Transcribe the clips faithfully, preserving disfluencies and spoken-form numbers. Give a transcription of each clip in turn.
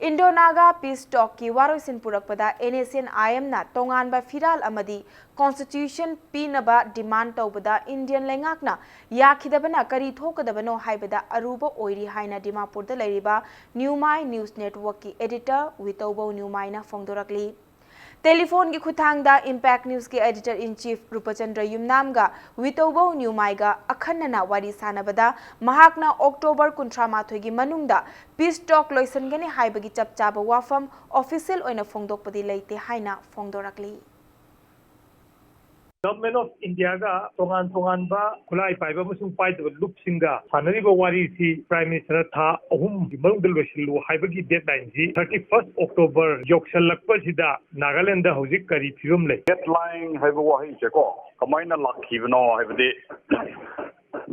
Indo-Naga peace talkꯀꯤ ꯋꯥꯔꯣꯏꯁꯤꯟ ꯄꯨꯔꯛꯄꯗ NSCN-IMꯅ ꯇꯣꯉꯥꯟꯕ ꯐꯤꯔꯥꯜ ꯑꯃꯗꯤ constitution ꯄꯤꯅꯕ demand ꯇꯧꯕꯗ Indian ꯂꯩꯉꯥꯛꯅ ꯌꯥꯈꯤꯗꯕꯅ ꯀꯔꯤ ꯊꯣꯛꯀꯗꯕꯅꯣ ꯍꯥꯏꯕꯗ ꯑꯔꯨꯕ ꯑꯣꯏꯔꯤ ꯍꯥꯏꯅ ꯗꯤꯃꯥꯄꯨꯔꯗ ꯂꯩꯔꯤꯕ New Mai News Networkꯀꯤ editor ꯋꯤꯇꯧꯕꯧ ꯅ꯭ꯌꯨꯃꯥꯏꯅ ꯐꯣꯡꯗꯣꯔꯛꯂꯤ꯫ Telephoneꯒꯤ ꯈꯨꯠꯊꯥꯡꯗ Impact Newsꯀꯤ editor in chief ꯔꯨꯄꯆꯟꯗ꯭ꯔ ꯌꯨꯝꯅꯥꯝꯒ ꯋꯤꯇꯧꯕꯧ ꯅ꯭ꯌꯨꯃꯥꯏꯒ ꯑꯈꯟꯅꯅ ꯋꯥꯔꯤ ꯁꯥꯟꯅꯕꯗ ꯃꯍꯥꯛꯅ October ꯀꯨꯟꯊ꯭ꯔꯥ ꯃꯥꯊꯣꯏꯒꯤ ꯃꯅꯨꯡꯗ peace talk ꯂꯣꯏꯁꯤꯟꯒꯅꯤ ꯍꯥꯏꯕꯒꯤ ꯆꯞ ꯆꯥꯕ ꯋꯥꯐꯝ official ꯑꯣꯏꯅ ꯐꯣꯡꯗꯣꯛꯄꯗꯤ ꯂꯩꯇꯦ ꯍꯥꯏꯅ ꯐꯣꯡꯗꯣꯔꯛꯂꯤ꯫ Government of Indiaꯒ ꯇꯣꯉꯥꯟ ꯇꯣꯉꯥꯟꯕ ꯈꯨꯠꯂꯥꯏ ꯄꯥꯏꯕ ꯑꯃꯁꯨꯡ ꯄꯥꯏꯗꯕ ꯂꯨꯞꯁꯤꯡꯒ ꯁꯥꯟꯅꯔꯤꯕ ꯋꯥꯔꯤꯁꯤ Prime Minister ꯊꯥ ꯑꯍꯨꯝꯒꯤ ꯃꯅꯨꯡꯗ ꯂꯣꯏꯁꯤꯜꯂꯨ ꯍꯥꯏꯕꯒꯤ deadlineꯁꯤ thirty first October ꯌꯧꯁꯜꯂꯛꯄꯁꯤꯗ ꯅꯥꯒꯥꯂꯦꯟꯗ ꯍꯧꯖꯤꯛ ꯀꯔꯤ ꯐꯤꯕꯝ ꯂꯩ? Deadline ꯍꯥꯏꯕ ꯋꯥꯍꯩꯁꯦꯀꯣ, ꯀꯃꯥꯏꯅ ꯂꯥꯛꯈꯤꯕꯅꯣ ꯍꯥꯏꯕꯗꯤ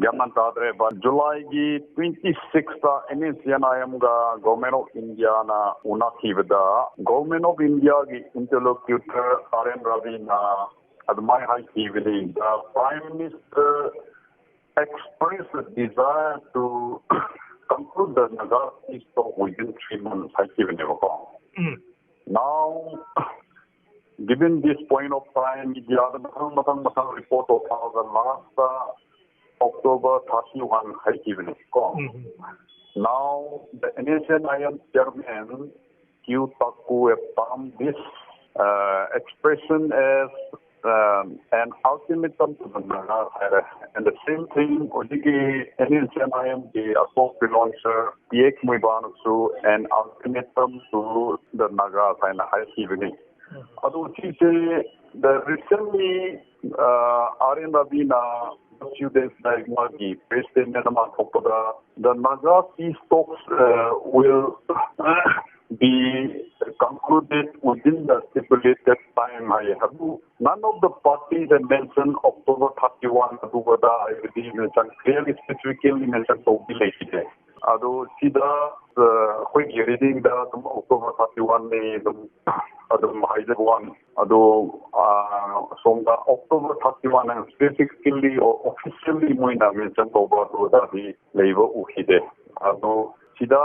ꯒ꯭ꯌꯥꯟ ꯃꯥꯟ ꯇꯥꯗ꯭ꯔꯦ꯫ But Julyꯒꯤ twenty sixꯇ NSCN-IMꯒ Government of Indiaꯅ ꯎꯅꯈꯤꯕꯗ Government of Indiaꯒꯤ interlocutor R N Raviꯅ ꯑꯗꯨꯃꯥꯏꯅ ꯍꯥꯏꯈꯤꯕꯅꯤ, "The Prime Minister expressed a desire to conclude the Naga peace talk within three months" ꯍꯥꯏꯈꯤꯕꯅꯦꯕꯀꯣ꯫ Now, given this point of time, mediaꯗ ꯃꯊꯪ ꯃꯊꯪ ꯃꯊꯪ report ꯇꯧꯊꯔꯒ lastꯇ October thirty one ꯍꯥꯏꯈꯤꯕꯅꯦ ꯀꯣ꯫ Now, the NSCN-IM chairman Q Taku have termed this uh, expression as um, an ultimatum to the Nagas ꯍꯥꯏꯔꯦ꯫ And the same thing, ꯍꯧꯖꯤꯛꯀꯤ NSCN-IMꯒꯤ ꯑꯇꯣꯞꯄ launcher P H Muivahꯅꯁꯨ an ultimatum to the Nagas ꯍꯥꯏꯅ ꯍꯥꯏꯈꯤꯕꯅꯤ꯫ ꯑꯗꯨ ꯁꯤꯁꯦ the recently uh, R N Raviꯅ few days back ꯃꯥꯒꯤ press statement ꯑꯃ ꯊꯣꯛꯄꯗ the Naga peace talks uh, will be concluded within the stipulated time ꯍꯥꯏꯌꯦ꯫ ꯑꯗꯨ none of the parties have mentioned October thirty one ꯑꯗꯨ ꯑꯗꯥ ꯍꯥꯏꯕꯗꯤ mention, clearly specifically mention ꯇꯧꯕꯗꯤ ꯂꯩꯈꯤꯗꯦ꯫ ꯑꯗꯣ ꯁꯤꯗ ꯑ, ꯑꯩꯈꯣꯏꯒꯤ readingꯗ ꯑꯗꯨꯝ October thirty one ꯅꯤ ꯑꯗꯨꯝ ꯑꯗꯨꯝ ꯍꯥꯏꯖꯕ ꯋꯥꯅꯤ꯫ ꯑꯗꯣ ꯑ, ꯑꯁꯣꯝꯗ October thirty one ꯍꯥꯏꯅ specifically officially ꯃꯣꯏꯅ mention ꯇꯧꯕ ꯑꯗꯨ ꯑꯗꯥꯗꯤ ꯂꯩꯕ ꯎꯈꯤꯗꯦ꯫ ꯑꯗꯣ ꯁꯤꯗ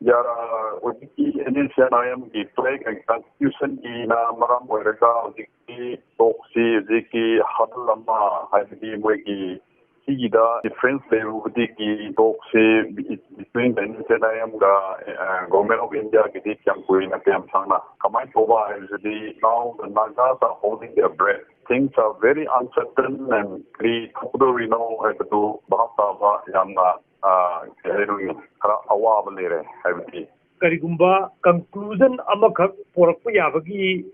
ꯌꯥꯔ, ꯍꯧꯖꯤꯛꯀꯤ NSCN-IMꯒꯤ flag and constitutionꯒꯤꯅ ꯃꯔꯝ ꯑꯣꯏꯔꯒ ꯍꯧꯖꯤꯛꯇꯤ talkꯁꯤ ꯍꯧꯖꯤꯛꯀꯤ hurdle ꯑꯃ, ꯍꯥꯏꯕꯗꯤ ꯃꯣꯏꯒꯤ ꯁꯤꯒꯤꯗ difference ꯂꯩꯔꯨꯕꯗꯒꯤ talkꯁꯤ between the NSCN-IMꯒ, ꯑ, Government of Indiaꯒꯤꯗꯤ ꯀꯌꯥꯝ ꯀꯨꯏꯅ, ꯀꯌꯥꯝ ꯁꯥꯡꯅ ꯀꯃꯥꯏꯅ ꯇꯧꯕ ꯍꯥꯏꯕꯁꯤꯗꯤ, now the Nagas are holding their breath. Things are very uncertain and ꯀꯔꯤ ꯊꯣꯛꯀꯗꯧꯔꯤꯅꯣ ꯍꯥꯏꯕꯗꯨ ꯚꯥꯞ ꯇꯥꯕ ꯌꯥꯝꯅ, ꯑ, ꯀꯩ ꯍꯥꯏꯔꯨꯅꯤ, ꯈꯔ ꯑꯋꯥꯕ ꯂꯩꯔꯦ ꯍꯥꯏꯕꯗꯤ꯫ ꯀꯔꯤꯒꯨꯝꯕ conclusion ꯑꯃꯈꯛ ꯄꯣꯔꯛꯄ ꯌꯥꯕꯒꯤ,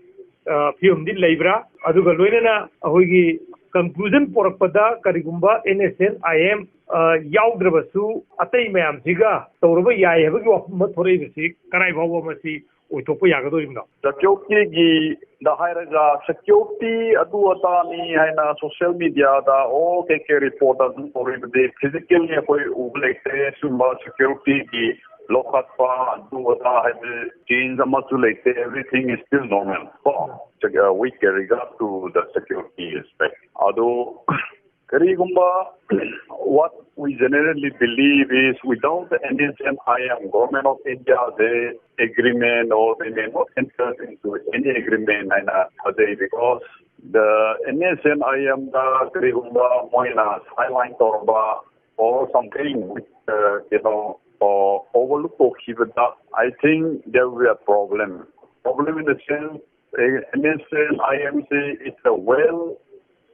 ꯑ, ꯐꯤꯕꯝꯗꯤ ꯂꯩꯕ꯭ꯔꯥ? ꯑꯗꯨꯒ ꯂꯣꯏꯅꯅ ꯑꯩꯈꯣꯏꯒꯤ conclusion ꯄꯣꯔꯛꯄꯗ ꯀꯔꯤꯒꯨꯝꯕ NSCN-IM, ꯑ, ꯌꯥꯎꯗ꯭ꯔꯕꯁꯨ ꯑꯇꯩ ꯃꯌꯥꯝꯁꯤꯒ ꯇꯧꯔꯕ ꯌꯥꯏ ꯍꯥꯏꯕꯒꯤ ꯋꯥꯐꯝ ꯑꯃ ꯊꯣꯔꯛꯏꯕꯁꯤ ꯀꯗꯥꯏ ꯐꯥꯎꯕ ꯃꯁꯤ ꯑꯣꯏꯊꯣꯛꯄ ꯌꯥꯒꯗꯧꯔꯤꯕꯅꯣ? Securityꯒꯤꯗ ꯍꯥꯏꯔꯒ, security ꯑꯗꯨ ꯑꯗꯥꯅꯤ ꯍꯥꯏꯅ social mediaꯗ, ꯑꯣ, ꯀꯩ ꯀꯩ report ꯑꯗꯨꯝ ꯇꯧꯔꯤꯕꯗꯤ, physically ꯑꯩꯈꯣꯏ ꯎꯕ ꯂꯩꯇꯦ꯫ ꯁꯤꯒꯨꯝꯕ securityꯒꯤ ꯂꯧꯈꯠꯄ ꯑꯗꯨ ꯑꯗꯥ ꯍꯥꯏꯕ change ꯑꯃꯁꯨ ꯂꯩꯇꯦ꯫ Everything is still normal ꯀꯣ, with regard to the security aspect꯫ ꯑꯗꯨ ꯀꯔꯤꯒꯨꯝꯕ, what we generally believe is, without the NSCN-IM, Government of Indiaꯁꯦ agreement, or they may not enter into any agreement ꯍꯥꯏꯅ ꯊꯥꯖꯩ, because the NSCN-IMꯗ ꯀꯔꯤꯒꯨꯝꯕ ꯃꯣꯏꯅ sideline ꯇꯧꯔꯕ or something which, uh, you know, or overlook ꯇꯧꯈꯤꯕꯗ, I think there will be a problem. Problem in the sense, NSCN-IMꯁꯤ is a well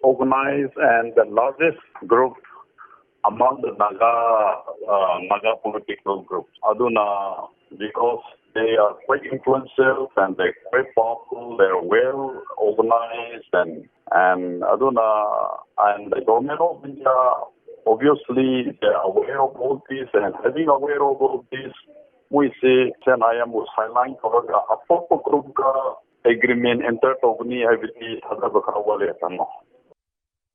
organized and the largest group among the Naga, uh, Naga political groups. ꯑꯗꯨꯅ, because they are quite influential and they're quite powerful, they're well organized and, and ꯑꯗꯨꯅ, and the Government of India, obviously, they're aware of all this, and having aware of all this, ꯃꯣꯏꯁꯦ NSCN-IMꯕꯨ sideline ꯇꯧꯔꯒ ꯑꯇꯣꯞꯄ groupꯀ agreement enter ꯇꯧꯒꯅꯤ ꯍꯥꯏꯕꯗꯤ ꯊꯥꯖꯕ ꯈꯔ ꯋꯥꯠꯂꯦ, ꯇꯥꯃꯣ꯫